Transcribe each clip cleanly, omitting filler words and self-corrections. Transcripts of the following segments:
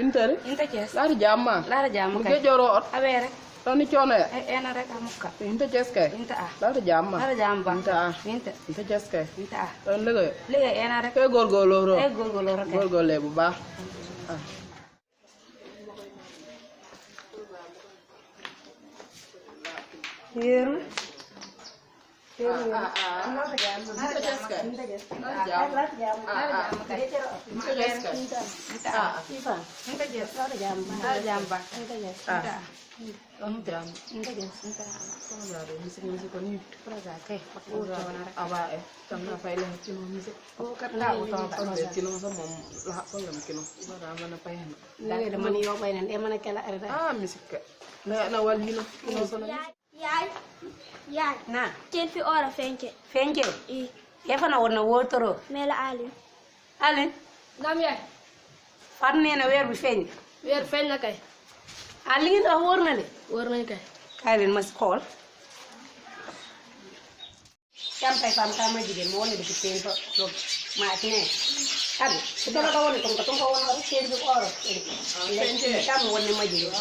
Interi? Inte Thiès. Laata jamma. Laata jamma kay. Ke joro ot. Abe rek. Tani coono ya. Ena rek amukka. Inte Thiès kay. Inte a. Laata jamma. Laata jamma. Inte a. Inte. Inte Thiès kay. Inte a. Tan liggéey. Liggéey ena rek. Kay góorgóorloo roo. Ay góorgóorloo rek. Góorgóorlee bu baax. Yéen. Yaay. Na. Teen fi ora fenke. Fenke. I. Ya fana wona wotoro. Mela Ali. Alin. Nam yaay. Far neena weer bi feeñ. Weer feeñ na kay. Ali ngi wax wóor na de. Wóor nañ kay. Kaay leen ma si xool. Kam kay fam kam ma jigéen mo wone di ci teen fa lo ma ci ne. Abi, su ko la ko wone ko ko wona rek teen bi oro. Fenke kam wone ma jigéen.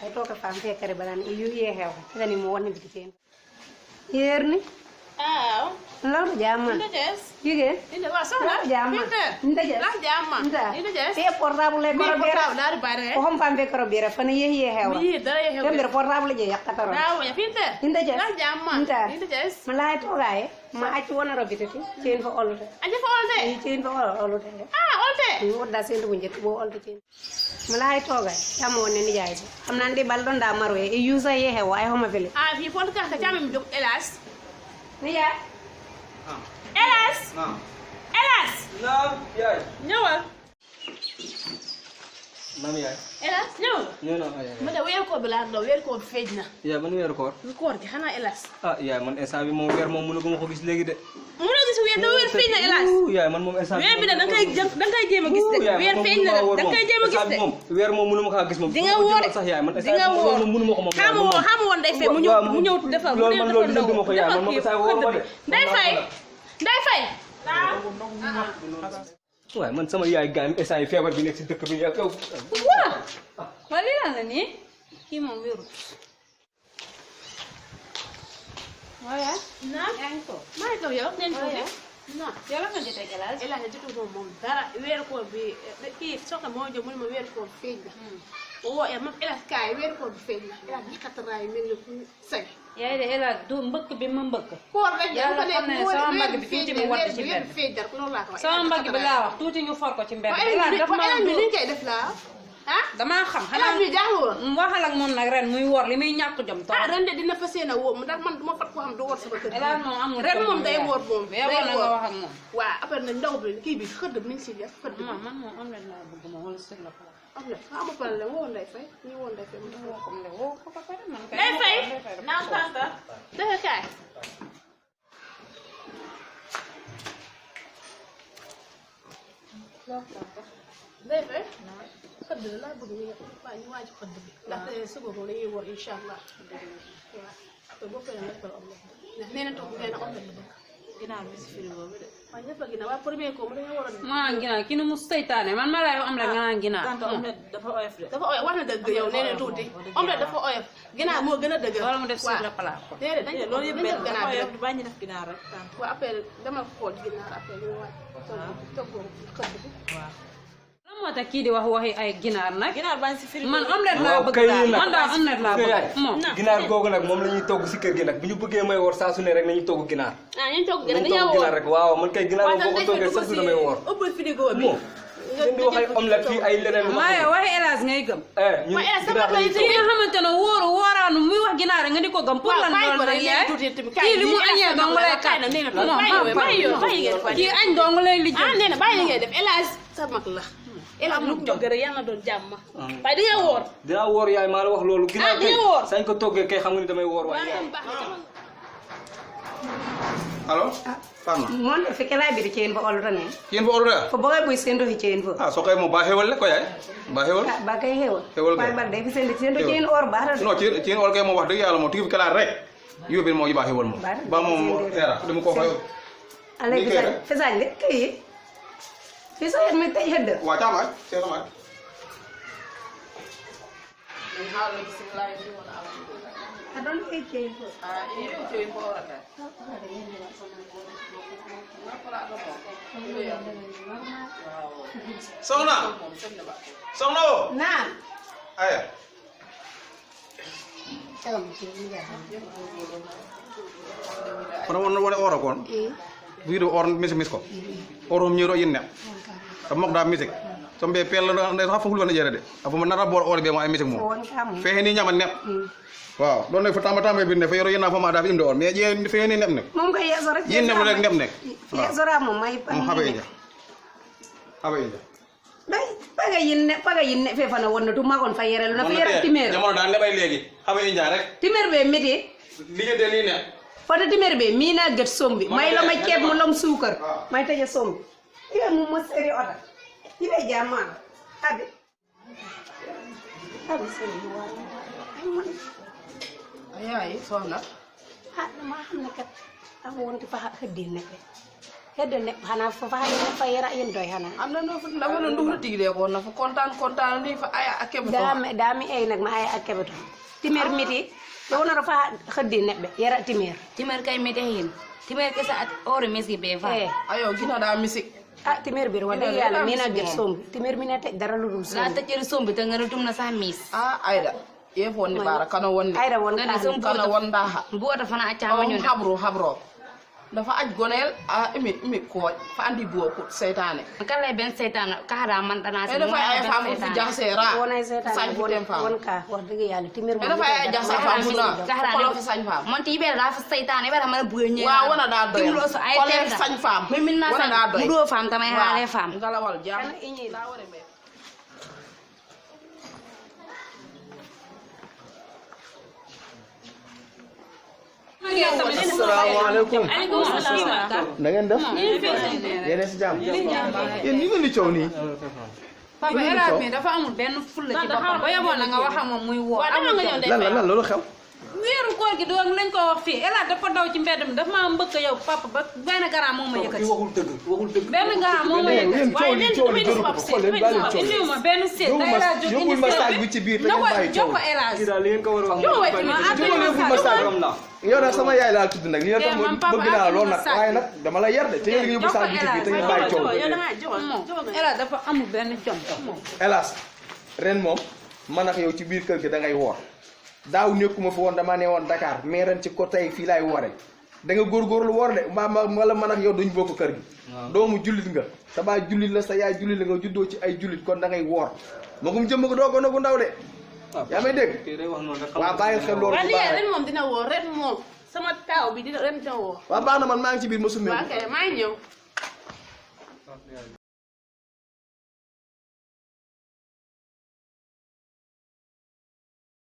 Ay toka fam fekkare banan yu yeexew ngani mo wonni bi teen yerni la jamma yige Inde wa soxna jamma ndaje la jamma inde te portable ko robere dari bare ko hom fam be ko robere fana yeexew mi dara yeexew dembe portable je yakataro dawo ya finte ndaje la jamma inde jes ma lay togaye ma acci wona robitati teen fa olude aje fa olde teen fa olude olde mi wodda sendu bu njëkk bo olde teen malay toogay tamo ne ni jaay xam naa ndi bal doon daa maru e yusa yeexe wa ay xoma fele fi fon ka ta jammi jog elas ni jaay elas elas Naam yaay. ñewal Naam yaay. elas ñewal Ñëw naa yaay. ma da weer ko bi la do weer ko feejna Yaay man weeru koor. koor gi xana elas Ah yaay man instant bi moom weer moom mënuguma ko gis léegi de. mu la gis weer do weer feejna elas Yaay man moom instant weer bi da ngay jéem a gis de weer feeñ na da ngay jéem a gis de moom weer moom mënuma kaa gis moom. di nga woor sax yaay man di nga woor mënuma ko moom. xam woon day fay mu ñëw defal mu ñëw defal ndaw ko yaay man moom saa woo ma de. day fay Waay man sama yaay gaay instant yi feebar bi nekk si dëkk bi ak yow. waaw wala lii lan la nii kii moom wérut waaye naam yaa ngi toog maa ngi toog yow neen tuuti non yow la nga jotee galaas El Hadj jotul moom dara weeru koor bi kii soxna moo jóg mu ne ma weeru koor bi feeñ na woo moom El Hadj kaay weeru koor bi feeñ na El Hadj xataraay mel ni ku say yaay de El Hadj du mbëkk bi ma mbëkk koor rek yàlla xam ne sama mbagg bi tuuti mu watt ci mbedd feeñ dar loolu laa ko wax sama mbagg bi laa wax tuuti ñu for ko ci mbedd El Hadj dafa ma bi liñ koy def laa ah damaa xam El Hadj bi jaaxul woon waxal ak moom nag ren muy wor li muy ñàkk jom to ren de dina fas yéene woo ndax man duma fat ko xam du wor sama kër El Hadj moom amul ren moom day wor moom day yow na nga wor wax ak moom waaw après nag ndaw bi kii bi xëdd bi nañ si def xëdd bi man moom am na laa bëgg ma wala sur la place am na amul problème woo nday fay ñu woo nday fay mu def woo ko mu ne woo ko ba pare man kay day fay naan tanta dafa kaay day fay xëdd la laa bëgg ñu waa ñu waaj xëdd bi ndaxte suba moom dañuy wor incha allah waaw te boo koy nag ko am ndax nee na toog nee na omelette la bëgg ginaar bi si frigo bi de waaw ñëpp a ginaar waaye premier ko mu dañoo war a maa ginaar ki nu mu seytaane man ma lay am la nga naan ginaar dafa oyof de dafa oyof wax na dëgg yow nee na tuuti omelette dafa oyof ginaar moo gën a dëgg wala mu def sur le plat ko déedéet dañ loolu yëpp benn ginaar bi rek bañ def ginaar rek waaw après dama xool ginaar après ñu waaj toggoo xëdd bi waaw lan moo tax kii di wax waxi ay ginaar nag ginaar bañ si frigo man omelette laa bëgg daal man daal omelette laa bëgg moom ginaar googu nag moom la ñuy togg si kër gi nag bu ñu bëggee may woor saa su ne rek nañu togg ginaar. ah ñu togg ginaar nañu dañoo togg woor ginaar rek waaw man kay ginaar boo ko toggee sax du damay woor. ëppal frigo bi moom ngeen di wax ay omelette fii ay leneen. waaye waxi El Hadj ngay gëm ñun waaye ginaar la ñuy ki nga xamante ne wóoru wóoraanu muy wax ginaar nga di ko gëm pour lan loolu nag yaay kii li mu añee dong lay kat kii añ dong lay lijjë ah nee na bàyyi li ngay def El Hadj sa mag la El Hadj lu mu bëgg rek yàlla doon jàmm waaye di nga woor dinaa woor yaay maa la wax loolu. ginaar di nga woor sañ ko toggee kay xam nga ni damay woor waaye yaay. allo Fatma mon fe kala bi ceen bo olu tane yen bo orda ko bogay boy sendo hi ceen bo ah so kay mo ba hewal le ko yaay ba hewal ba kay hewa Hewal kay. ba day fi sendo ceen or ba non ci ol kay mo wax deug yalla mo tigi kala rek yobel mo ba hewal mo ba mom era dama ko fay alay fi sañ de kay fi so mi tay hedde waa caamaay c'est normal min haala bisimillahi fi wona alhamdulillah adon ecce ko iyo joyi ko orata soxna soxna wo naan aya tagam ci mi ga kono wona oro kon wiido or mis ko orom ñiro yinne ta mokda musique so mbe pel nday ha foful wona jere de afu man nara bor or be mo ay musique mo won kam fehe ni ñama nepp waaw don ne fa tama bi ne fa yoro yena fa ma da fi imdo or mais je fehe ni nepp nek mom ko yeso rek yinne mo rek nepp nek yeso ra mo may pa habe inde day paga yinne fe fana wonna tu magon fa yere na fa yere timer jamono da lebay legi habe inde rek timer be meti ligé de ni ne fota timer be mina get sombi may la ma cieb mo lom suukar may taje sombi ibe mo mo seri ota ibe jama abi seri ayayi soxna ma xamne kat am won fa hedde nek hedde nek xana fa yera yen doy xana am na no dafa no nduxna tigde ko na fa kontaan ni fa aya akebe to dami ay nak ma aya akebe to timer miti do na fa hedde nebbe yera timer kay mete hin timer kesa at ore meski be fa ayo gina da musique timer bir wala yalla mina get sombi timer mina te dara lu dul la ta jeri sombi ta ngara tumna sa mis ayda ye fonni bara kana wonni ayda won kana wonda ha bota fana acama nyon habro dafa aj gonel imi ko fa andi bo ko seytane kala ben seytane ka hada man dana e dafa ay famu fi jaxera wonay seytane won ka wax deug yalla timer e dafa ay jaxera famu na ko lo fi sañ fam mon ti be la fa seytane be ma bu ñe wa wona da doy timlo so ay ko le sañ fam min na sañ mu do fam tamay haale fam galawal jam da wone me asalaamaaleykum na ngeen def yéen si jàmm yéen ñi ngeen di coow nii papa Elhadj mi dafa amul benn fulla ci boppam ba yemoon na nga wax ak moom muy woo lan loolu xew weeru koor gi doon lañ ko wax fii Elhadj dafa daw ci mbedd mi dafa maa mbëkk yow papa ba benn garam moo ma yëkkati waxul dëgg benn garam moo ma yëkkati waaye leen damay def ab seet indiw ma benn seet da Elhadj jóg yóbbul ma saag bi ci biir te ngeen bàyyi jox coow ko Elhadj daal li ngeen ko war a wax yóbbul ma saag yow nag sama yaay laal tudd nag li tax bëgg naa lool nag waaye nag dama la yar de te ngeen yóbbu saag bi ci biir te ngeen bàyyi coow Elhadj dafa amul benn com hélas ren moom man ak yow ci biir kër gi da ngay woor daaw nekkuma fi woon dama ne woon Dakar mais ren ci côté fii laay woore da nga góorgóorlu woor de wala man ak yow duñ bokk kër gi doomu jullit nga sa baay jullit la sa yaay jullit la nga juddoo ci ay jullit kon da ngay woor magum jëmm ko doo ko nagu ndaw de yaa may dégg waaw bàyyi xel loolu bu baax ren moom dina woo ren moom sama taaw bi ren dina woo waaw baax na man maa ngi ci biir ma summeeku maa ngi ñëw